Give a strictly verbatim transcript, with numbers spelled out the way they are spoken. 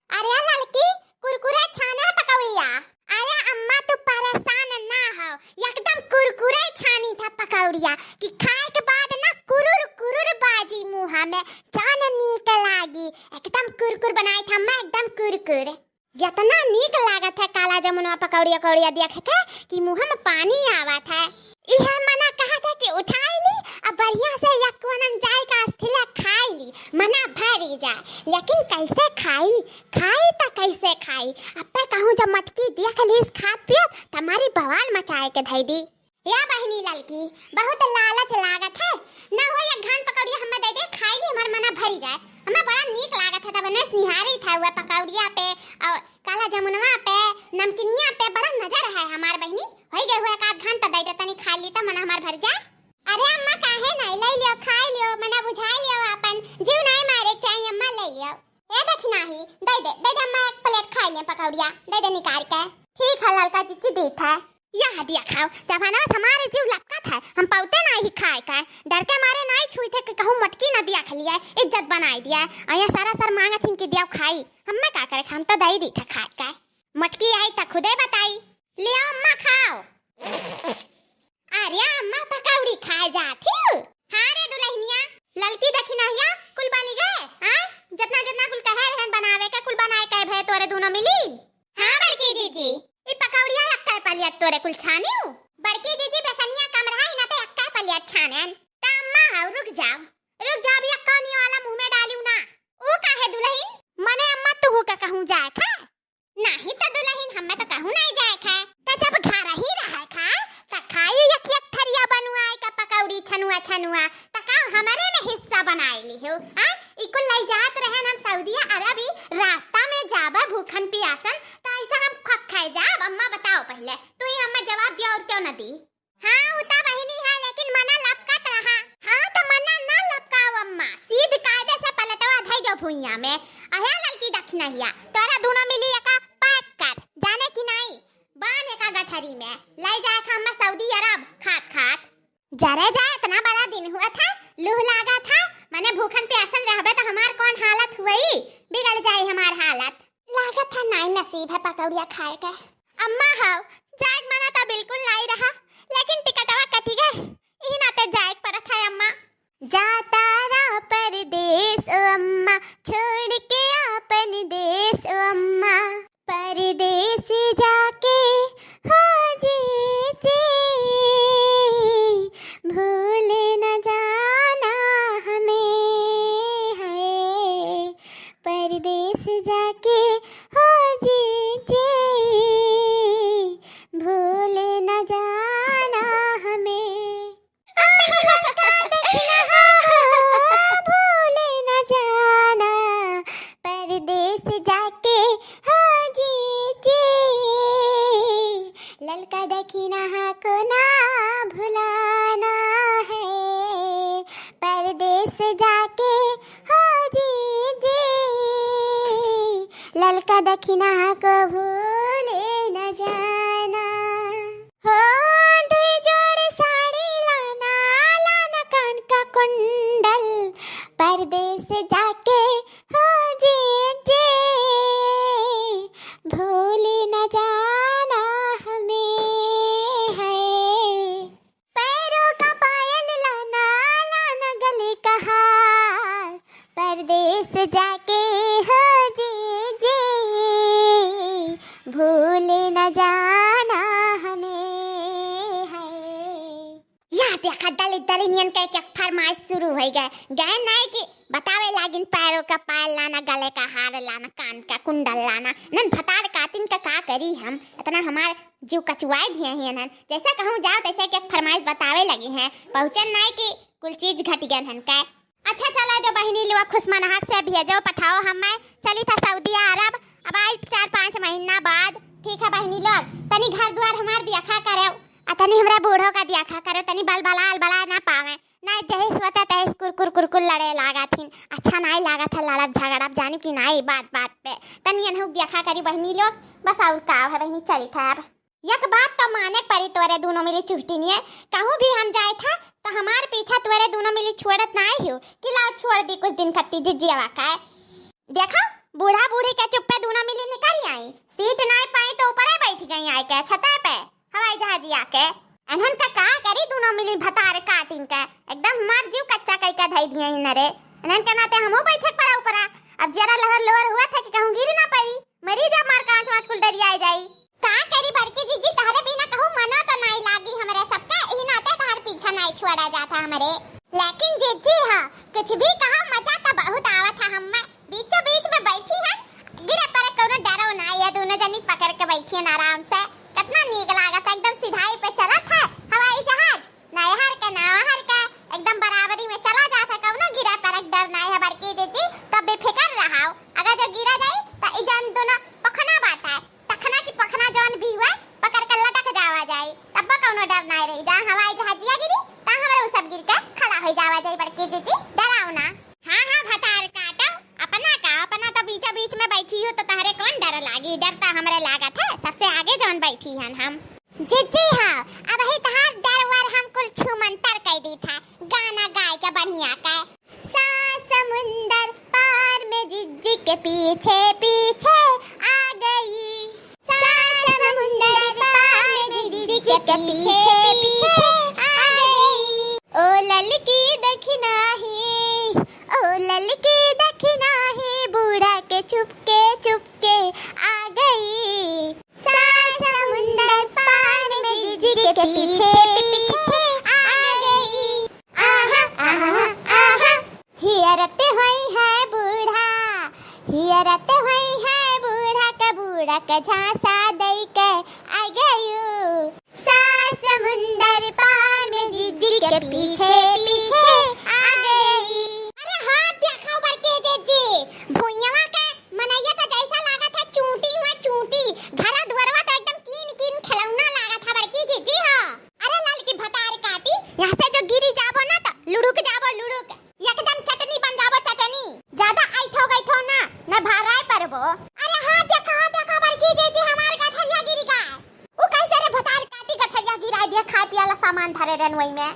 अरे ललकी, कुरकुरे छाने पकौड़िया। अरे अम्मा, तू परेशान ना हो, एकदम कुरकुरे छानी था पकौड़िया कि खाए के बाद ना कुरुर कुरुर बाजी मुँह में, जान नीक लागी। एकदम कुरकुर बनाई था अम्मा, एकदम कुरकुर। इतना नीक लागत है काला जमुनवा पकौड़िया कौड़िया देख के कि मुँह में पानी आवत है। इहे मना कहत है कि उठाई ली, अब बढ़िया से एक कोनम जाए का अस्थिला खाई ली, मना भरी जाए। लेकिन कैसे खाई, खाई त कैसे खाई? अब्बे कहूँ जब मटकी देख लीस खात पियत, त हमारी बवाल मचाए के धई दी। या बहिनी ललकी, बहुत लालच लागत है, न हो एक घान पकौड़िया हमें दे दे, खाई ली, हमार मना भरी जाए। हमें बड़ा नीक लागत है, तब ने निहारी था हुआ पकौड़िया पे और काला जमुनवा पे, नमकीनिया पे बड़ा नजर है हमार बहिनी। होई गए हुआ एक आध घंटा दे दे, तनी खा ली त मना हमार भर जाए। अरे अम्मा, काहे नहीं, ले लियो, खाई लियो, मना बुझाई लियो, अपन जीव नहीं मारे के चाहिए अम्मा, ले लियो। ए दखिनाही, दे दे, दे दे अम्मा, एक प्लेट खाई ले पकौड़िया, दे दे निकाल के। ठीक है ललका जिज्जी, दीत है। यह दिया खाओ, जब हमारे जीव लपकत है, हम पौते नहीं खाए का, डर के मारे नहीं छुई थे कि कहूँ मटकी न दिया खलिया, इज्जत बनाई दिया। अया सारा सर मांगत हिन कि दिया खाई, हमें का करे, हम तो दई दी थे खाए का। मटकी आई त खुदे बताई। ले आओ अम्मा खाओ। अरे अम्मा पकौड़ी खाए जात ही। हाँ रे दुल्हनिया, ललकी दखिनहिया कुल बनी गए, हाँ? जितना जितना कुल कहे रहन बनावे के कुल बनाए के भए तोरे दोनों मिली। हाँ बड़की जीजी, ई पकौड़िया अक्का पलियट तोरे कुल छानिउ। बड़की जीजी बेसनिया कम रहा, इना ते अक्का पलियट छानेन। त अम्मा हौ रुक जाओ, रुक जाओ, अभी अक्का वाला मुँह में डालिउ ना। ऊ काहे दुल्हन? मने अम्मा तुहू का कहूँ जाए खा? नाही त दुल्हन, हमें त कहूँ नहीं जाए खा। त जब घर ही रहे खा, त खाई एक एक थरिया बनुआए का पकौड़ी छनुआ छनुआ, त का हमरे में हिस्सा बनाए ली हो? आ? ई कुल लई जात रहन हम सऊदिया अरब, ई रास्ता में जाबा भूखन पियासन, त ऐसा हम खक खाए जाब? अम्मा बताओ पहले, तू ही हमें जवाब दिया और क्यों न दी? हाँ, उ त बहिनी है, लेकिन मना लपकत रहा। हाँ, त मना ना लपकाओ अम्मा, सीध कायदे से पलटवा धई दो भुइया में। अहे ललकी दखिनहिया, तोरा दोनों मिली एका पैक कर, जाने की नाई? बांध एका गठरी में, लई जाए खा अम्मा सऊदी अरब खात खात। जरे जाए, इतना बड़ा दिन हुआ था, लूह लागा था, मने भूखन प्यासन रहबे त हमार कौन हालत हुई, बिगड़ जाई हमार हालत। लागत है नाई नसीब है पकौड़िया खाए के। अम्मा हौ, जाए के मना त बिल्कुल नाई रहा, लेकिन टिकटवा कटी गए, इही नाते जाए के पड़त है अम्मा। जाता रहा परदेस ओ अम्मा, छोड़ के आपन देस ओ अम्मा। परदेस जाके हो जी जी, भूल न जाना हमें है। परदेस जाके हो जी जी, भूल न जाना हमें। अम्मा ललका दखिनहा को भूल न जाना, परदेस जाके हो जी जी। ललका दखिनहा को ना भुलाना है, परदेस जाके हो जी जी। ललका दखिनहा को भूल न जाना। हो, दुई जोड़ साड़ी लाना, लाना कान का कुंडल, परदेस जाके हो जी जी, भूल न जाना हमें है। पैरों का पायल लाना, लाना गले का हार, परदेस जाके हो जी जी, भूल न जाना हमें है। या देखा, दलित दलिनियन के, के फरमाइश शुरू हो गए। गए नहीं कि बतावे लागिन, पैरों का पायल लाना, गले का हार लाना, कान का कुंडल लाना। नन भतार कातिन का का करी हम, इतना हमार जीव कचुआए दिए हैं नन। जैसे कहूँ जाओ तैसे के फरमाइश बतावे लगी हैं। पहुँचन नहीं कि कुल चीज घट गए हन का। अच्छा चला जो बहिनी लोग खुश मनहक से भेजो, पठाओ, हमें चली था सऊदी अरब, अब आई चार पाँच महीना बाद। ठीक है बहिनी लोग, तनी घर द्वार हमार दियाखा करो, आ तनी हमरा बूढ़ो का दियाखा करो, तनी बल बला अल बला ना पावे, ना जहिस वता तहिस कुरकुर कुरकुर लड़े लागा थीन। अच्छा नाई लागा था लड़ब झगड़ब, जानी कि नाई बात बात पे। तनी अनहु दियाखा करी बहिनी लोग, बस और का है बहिनी, चली था अब। एक बात तो माने परी तोरे दोनों मिली चुहटिनिए, कहूँ भी हम जाए था तो हमार पीछा तोरे दोनों मिली छोड़त ना आई हो कि लाओ छोड़ दी कुछ दिन खत्ती जिज्जियावा का। देखो बूढ़ा बूढ़ी के चुप्पे दूनो मिली निकरि आई, सीट नाहीं पाई तो ऊपरे बैठ गई आइके छते पे हवाई जहाजिया के। इन्हन का का करी दूनो मिली भतार काटिन के, एकदम मार जीव कच्चा कइके धइ दिए इन्हन रे। इन्हन के नाते हमहू बैठे के परा ऊपरा। अब जरा लहर लोहर हुआ था कि कहूँ गिर ना पड़ी, मरी जा मार कांच वांच कुल डरियाए जाई। का करी बड़की जीजी, तहरे बिना कहूँ मनो तो नाई लागी हमरे सबके, इही नाते तहर पीछा नाई छोड़ा जात है हमरे। लेकिन जीजी हाँ, कुछ भी कहा, मजा तो बहुत आवत है हम्मे। बीचों बीच में बैठी है, गिरे परे कौनो डरो नाई है, दूनो जनी पकड़ के बैठी है आराम से। कितना नीक लागत है, एकदम सिधाई पे चलत है हवाई जहाज। नैहर के, नौहर के, एकदम बराबरी में चला जात है, कौनो गिरे परे के डर नाई है बड़की जीजी, तब बेफिकर रहाओ। अगर जो गिरा जाई, त ई जौन दूनो पखना बाटे, टखना की पखना जौन भी हुए, पकड़ के लटक जावा जाई, तब कौनो डर नाई रही। जहाँ हवाई जहाजिया गिरी, तहाँ हमरे उ सब गिर के खड़ा हो जावा जाई बड़की जीजी, डराओ ना। हाँ, हाँ, भतार काटो, अपना का, अपना तो बीचों बीच में बैठी हो, तो तहरे कौन डर लागी? डर तो हमरे लागत है, सबसे आगे जौन बैठी हन हम। जीजी हाँ, अबही तहार डर वर हम कुल छूमंतर कइ दी था, गाना गाय के बढ़िया के। सात समुंदर पार में जीजी के पीछे पीछे आ गई। सात समुंदर पार में जीजी के पीछे पीछे आ गई। ओ ललकी दखिना ही, ओ ललकी दखिना ही, बूढ़ा के चुपके चुपके आ गई। सात समुंदर पार में जीजी के पीछे पीछे आ गई। आहा, आहा, आहा। हियरत होई है बूढ़ा, हियरत होई है बूढ़ा के, बूढ़ा के झांसा दई के आ गयू। सात समुंदर पार में जीजी के पीछे पीछे आ गई। अरे हाँ, देखा बड़के जीजी, भुइयावा के मनैया तो जैसा लागत है चूंटी हुआ चूंटी, घरा दुआरवा तो एकदम कीन कीन खिलौना लागत है बड़की जीजी हो। अरे ललकी भतार काटी, यहाँ से जो गिरी जाबो ना तो लुढ़ुक जाबो लुढ़ुक, एकदम चटनी बन जाबो चटनी। ज्यादा ऐठो गैठो ना, न भराए परबो। अरे हाँ देखा, हाँ देखा बड़की जीजी हमार गठरिया गिरी गा। उ कैसे रे भतार काटी गठरिया गिराए दिया, खाए पियाला सामान धरे रहन वही में।